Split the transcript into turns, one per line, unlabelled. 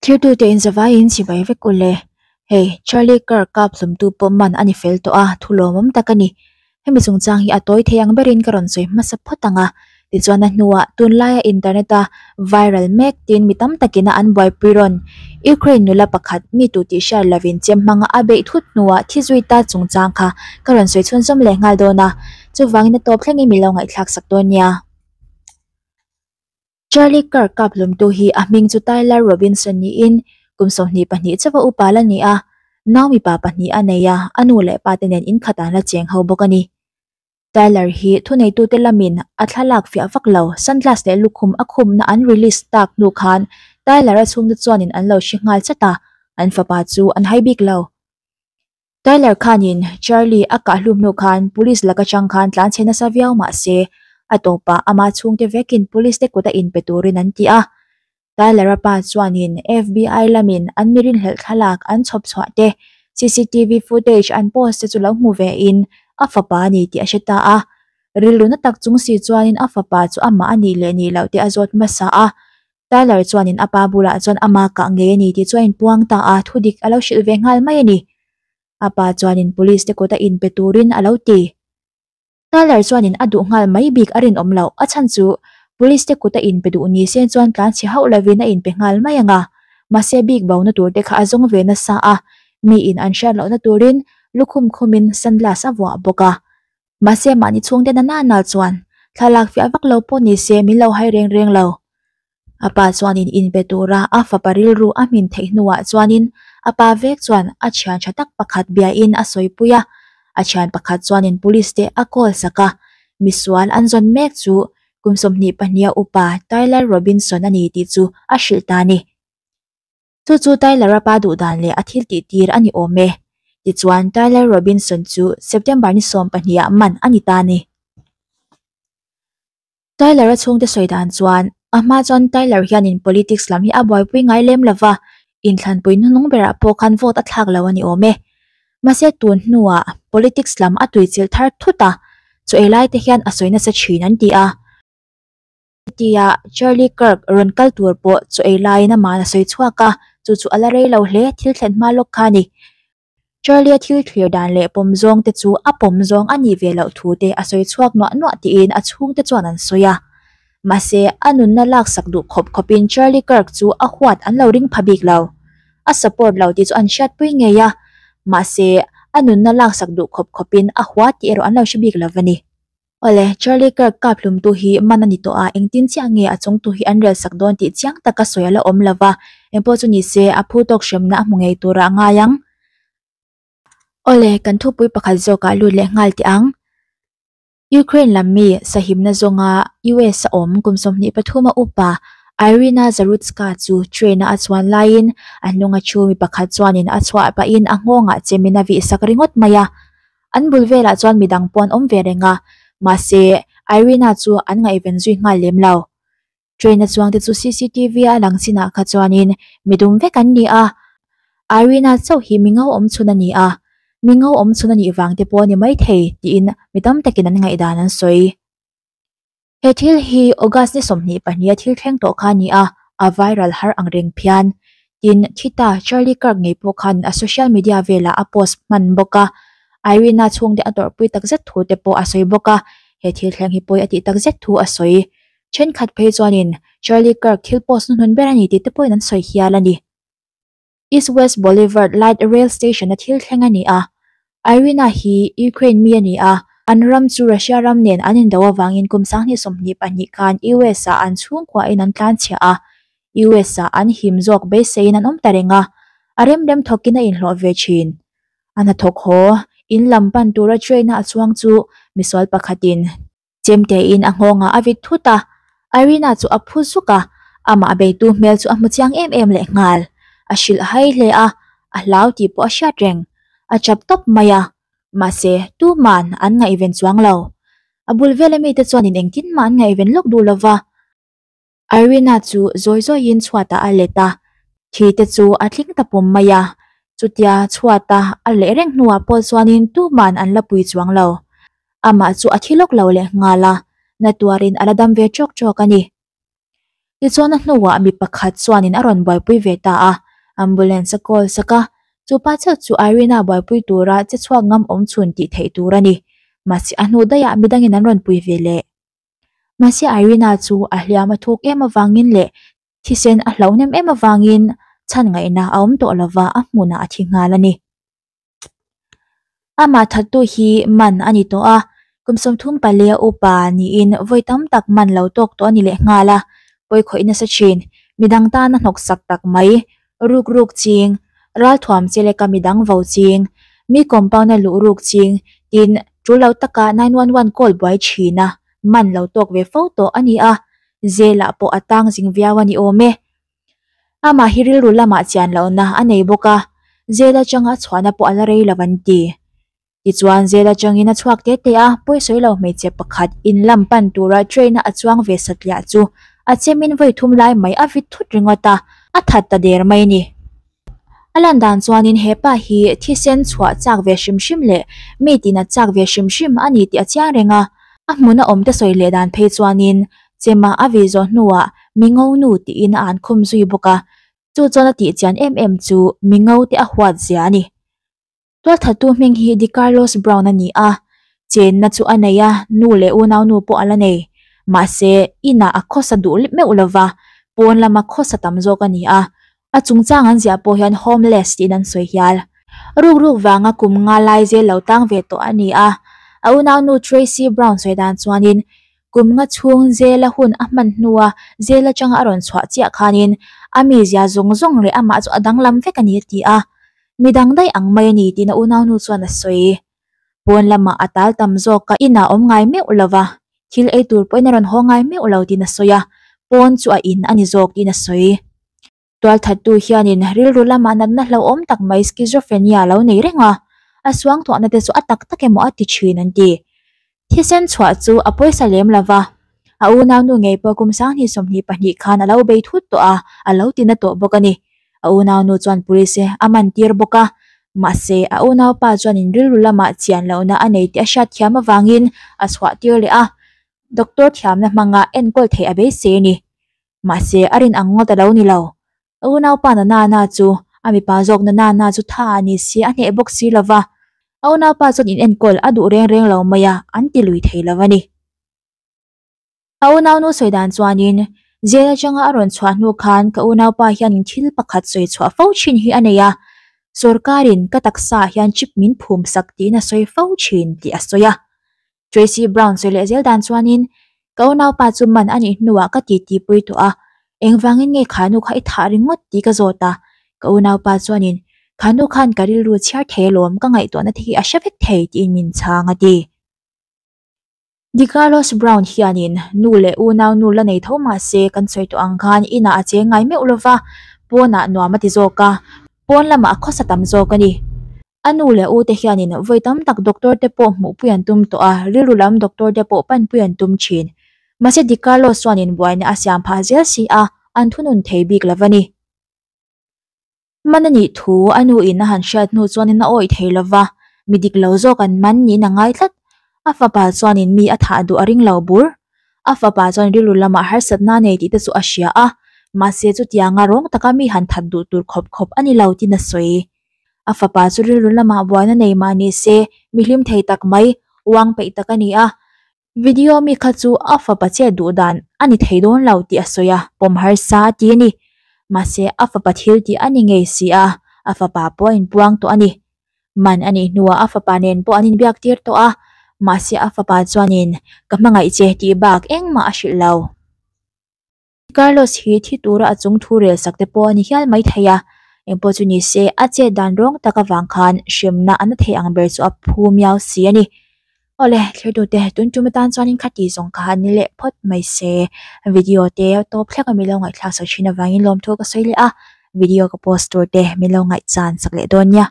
Thirtute in zavaiin chibai vek u le. Hei, Charlie Kirk kap hlumtu pawh man a ni fel tawh a, thu lawmawm tak a ni. Hemi chungchang hi a tawi thei ang berin ka rawn sawi hmasa phawt ang a. Tichuan a hnuah tunlaia internet-a viral mek tiin mi tam takin a an buaipui rawn. Ukraine nula pakhat mi tu tih hriat lovin chem hmanga a beih thut hnuah thi zui ta chungchang kha ka rawn sawi chhunzawm leh nghal dawn a, chuvangin a tawp thlengin mi lo ngaihthlak sak dawn nia. Charlie Kirk kap hlumtu hi a hming chu Tyler Robinson niin kum 22 chauha upa la ni a, nau mipa pahnih a nei a, a nu leh pa te nen inkhat an la cheng ho bawk a ni. Tyler hi thuneitute lamin a thlalak fiah vak lo, sunglass leh lukhum a khumna an release tak hnu khan Tyler a chhungte chuanin an lo hre nghal chat a, an fapa chu an hai bik lo. Tyler khanin Charlie a kah hlum hnu khan police laka chang khan tlanchhe nasa viau mah se, a tawpah ama chhungte vekin police te kut a inpe turin an ti a. Tyler-a pa chuanin FBI lamin an mi rinhlelh thlalak an chhawp chhuah te, CCTV footage an post te chu lo hmu ve in a fapa a ni tih a hre ta a. Rilru na tak chung si chuanin a fapa chu amah a nih leh nih loh te a zawt hmasa a. Tyler chuanin a pa bulah chuan ama kah ngei a ni tih chu a inpuang ta a, thudik a lo hrilh ve nghal mai a ni. A pa chuanin police te kut a inpe turin a lo ti. Tyler chuanin a duh nghal mai bik a rinawm loh, a chhan chu police te kut a inpe duh ni se chuan tlanchhe hauh lovin a inpe nghal mai ang a, mahse bik bona tur te kha a zawng ve nasa a, miin an hriat lohna turin lukhum khumin sunglass a vuah bawk a. Mahse mahni chhungte na nana chuan thlalak fiah vak lo pawh ni se min lo hai reng reng lo. A pa chuanin inpe tura a fapa rilru a hmin theih hnuah chuanin a pa vek chuan a thian tha tak pakhat biain a sawipui a, a thian pakhat chuanin police te a call sak a, misual an zawn mek chu kum 22 a upa Tyler Robinson a ni tih chu a hrilh ta a ni. Chu chu Tyler-a pa duh dan leh a thil tih tir a ni awm e. Tichuan Tyler Robinson chu September ni 12 ah man a ni ta a ni. Tyler-a chhungte sawi dan chuan, a hma chuan Tyler hianin politics lam hi a buaipui ngai lem lo va, inthlanpui hnuhnung berah pawh khan vote a thlak lo a ni awm e. Mahse tun hnuah politics lam a tuichilh thar thut a, chaw ei lai te hian a sawi nasa thin an ti a. Tia Charlie Kirk rawn kal tur pawh chaw ei laiin ama'n a sawi chhuak a, chu chu a la rei lo hle, thil thlen hma lawk kha a ni. Charlie-a thil thlir dan leh pawm zawng te chu a pawm zawng a nih ve loh thu te a sawi chhuak nuah nuah tiin a chhungte chuan an sawi a. Mahse, a nunna laksak duh khawp khawpin Charlie Kirk chu a huat an lo ring pha bik lo. A support lo tih chu an hriatpui ngei a, mahse, a nunna laksak duh khawp khawpin a hua tih erawh an lo hre bik lo va ni. Awle, Charlie Kirk kap hlumtu hi man a ni tawh a, engtin chiah nge a chungtu hi an relsak dawn tih chiang taka sawi a la awm lo va, engpawh chu ni se a phu tawk hremna a hmu ngei turah a ngai ang. Awle, kan thupui pakhat zawkah lut leh nghal teh ang. Ukraine lam mi sahimna zawnga US a awm kum 23 a upa Irina Zarutska chu train-a a chuan laiin a hnunga thu mi pakhat chuanin a chhuah pahin a nghawngah chemin a vihsak ringawt mai a. An bul velah chuan midang pawh an awm ve reng a, mahse Irina chu an ngaihven zui nghal lem lo. Train a chuangte chu CCTV a lang chinah kha chuanin midum vek an ni a, Irina chauh hi mi ngo awm chhun a ni a, mi ngo awm chhun a nih vang te pawh a ni maithei tiin mi tam takin an ngaihdan an sawi. He thil hi August ni 22 a thil thleng tawh kha a ni a, a viral har ang reng phian. Tin, Thita Charlie Kirk ngei pawh khan a social media velah a post hman bawk a, Irina chhungte a tawrhpui takzet thu te pawh a sawi bawk a, he thil thleng hi pawi a tih takzet thu a sawi. Thenkhat phei chuanin Charlie Kirk thil post hnuhnun ber a ni tih te pawhin an sawi hial a ni. East West Boulevard Light Rail Station a thil thleng a ni a. Irina hi Ukraine mi a ni a, an ram chu Russia ram nen an indo avangin kum 2022 khan US ah an chhungkuahin an tlanchhiah a, US ah an him zawk beiseiin an awm ta reng a, a remrem thawkin a inhlawh ve thin. A hnathawk haw in lam pan tura train a a chuang chu misual pakhatin Chemtein a nghawngah a vit thut a, Irina chu a phu zuk a, amah beitu hmel chu a hmu chiang em em leh nghal. A hrilh hai hle a, a hlau tih pawh a hriat reng. A chap tawp mai a, mahse tuman an ngaihven chuang lo. A bul vela mite chuanin engtin mah an ngaihven lawk duh lova. Irina chu zawi zawiin chhuatah a let a, thi te chu a tling ta pum mai a. Chutia chhuata a leh reng hnuah pawh chuanin tuman an la pui chuang lo. Amah chu a thi lawk lo leh nghal a, na tuarin a la dam ve tawk tawk a ni. Tichuan a hnuah mi pakhat chuanin a rawn buaipui ve ta a, ambulance a call sak a, chupa chauh chu Irina buaipui tura che chhuak ngam awm chhun tih theih tur a ni. Mahse a hnu daihah midangin an rawn pui ve leh. Mahse Irina chu a hliam a thuk em avangin leh thisen a hlauh hnem em avangin chhan ngaihna a awm tawh lova a hmunah a thi nghal a ni. Amah thattu hi man a ni tawh a, kum 34 a upa niin vawi tam tak man lo tawk tawh a ni leh nghal a, pawi khawih nasa thin, midang tana hnawksak tak mai, ruk ruk ching, ralthuam che leka midang vo ching, mi compound a luh ruk ching, tin tul lo taka 911 call buai thina man lo tawk ve fo tawh a ni a, zelah pawh a tang zing viau a ni awm e. Amah hi rilru lamah chian lohna a nei bawk a, jail atanga a chhuahna pawh a la rei lo an ti. Tichuan jail atangin a chhuak te te a, pawisawi lo hmeichhe pakhat in lam pan tura train a a chuang ve satliah chu a chemin vawi thum lai mai a vit thut ringawt a, a that ta der mai a ni. A lan dan chuanin he pa hi thisen chhuah chak ve hrim hrim leh mi tinat chak ve hrim hrim a ni tih a chiang reng a, a hmuna awmte sawi leh dan phei chuanin Chema a vih zawh hnuah mi ngo nu tiin a an khum zui bawk a, chu chuan a tih chian em em chu mi ngo te a huat zia a ni. Tualthattu hming hi DeCarlos Brown a ni a, chenna chu a nei a, nu leh unau nu pawh a la nei. Mahse, inah a khawsa duh meuh lova, pawn lama khawsa tam zawk a ni a, a chungchang an ziah pawh hian homeless tiin an sawi hial. Ruk ruk vanga kum nga lai zel lo tang ve tawh a ni a, a unaunu Tracy Brown sawi dan chuanin Kum nga chhung zela hun a hman hnua zel atanga a rawn chhuah chiah khanin a mizia zawng zawng leh amah chu a danglam vek a ni a ti a. Midang daih ang mai a ni tiin a unaunu chuan a sawi. Pawn lamah a tal tam zawk a, inah awm ngai meuh lo va, thil ei tur pawhin a rawn haw ngai meuh lo tiin a sawi a, pawn chu a in a ni zawk tiin a sawi. Tualthattu hianin rilru lamah natna hlauhawm tak mai schizophrenia a lo nei reng a, a suangtuahna te chu a tak tak emaw a ti thin an ti. Thisen chhuah chu a pawisa lem lo va, a unaunu ngei pawh kum 2022 khan a lo bei thut tawh a, a lo ti na tawh bawk a ni. A unaunu chuan police a man tir bawk a, mahse a unaupa chuanin rilru lamah chian lohna a nei tih a hriatthiam avangin a chhuah tir leh a, doctor thiamna hmanga enkawl theih a beisei a ni. Mahse, a rin ang ngawt a lo ni lo. A unaupa na nana chu a mipa zawk na nana chu tha a ni si, a hneh bawk si lo va. A unaupa chuan in enkawl a duh reng reng lo mai a, an ti lui thei lo a ni. A unaunu sawi dan chuanin, Jail atanga a rawn chhuah hnu khan ka unaupa hianin thil pakhat sawi chhuah fo thin hi a nei a, sawrkarin ka taksa ah hian chip min phum sak tiin a sawi fo thin tih a sawi a. Tracy Brown sawi leh zel dan chuanin, Ka unaupa chu man a nih hnuah ka titi pui tawh a, engvangin nge kha nu kha i thah ringawt tih ka zawt a, ka unaupa chuanin, Kha nu khan ka rilru chhiar thei alawm, ka ngaihtuahna te hi a hre vek thei tiin min chhang a ti. DeCarlos Brown hianin nu leh unau nu la nei tho mah se kan sawi tawh ang khan inah a cheng ngai meuh lova, pawnah nuam a ti zawk a, pawn lamah a khawsa tam zawk a ni. A nu leh u te hianin vawi tam tak doctor te pawh hmuhpui an tum tawh a, rilru lam doctor te pawh panpui an tum thin. Mahse DeCarlos chuanin buaina a siam phah zel si a, an thunun thei bik lo va ni. Man a nih thu a nu in a han hriat hnu chuanin a awih thei lo va, mi dik lo zawk an man niin a ngai tlat. A fapa chuanin mi a thah duh a ring lo bur. A fapa chuan rilru lamah harsatna a nei tih te chu a hria a, mahse chutianga rawng taka mi han that duh tur khawp khawp a ni lo tiin a sawi. A fapa chu rilru lamah buaina nei mah ni se, mi hlim thei tak mai, uang peih tak a ni a. Video mi kha chu a fapa chet duh dan a ni thei dawn lo tih a sawi a, pawm harsa a ti a ni. Mahse, a fapa thil tih a ni ngei si a, a fapa pawh a inpuang tawh a ni. Man a nih hnuah a fapa nen pawh an inbiak tir tawh a, mahse a fapa chuanin ka hmangaih che tih bak engmah a hrilh lo. Carlos hi thi tura a chung thu rel sak te pawh a ni hial mai thei a, engpawh chu ni se a chet dan rawng tak avang khan hremna a na thei ang ber chu a phu miau si a ni. Awle, thlertute tun tum atan chuanin kha tih zawng kha a ni leh phawt mai se. Video te tawp thleng a min lo ngaihthlak sak thin avangin lawmthu ka sawi leh a, video ka post tur te min lo ngaihchan sak leh dawn nia.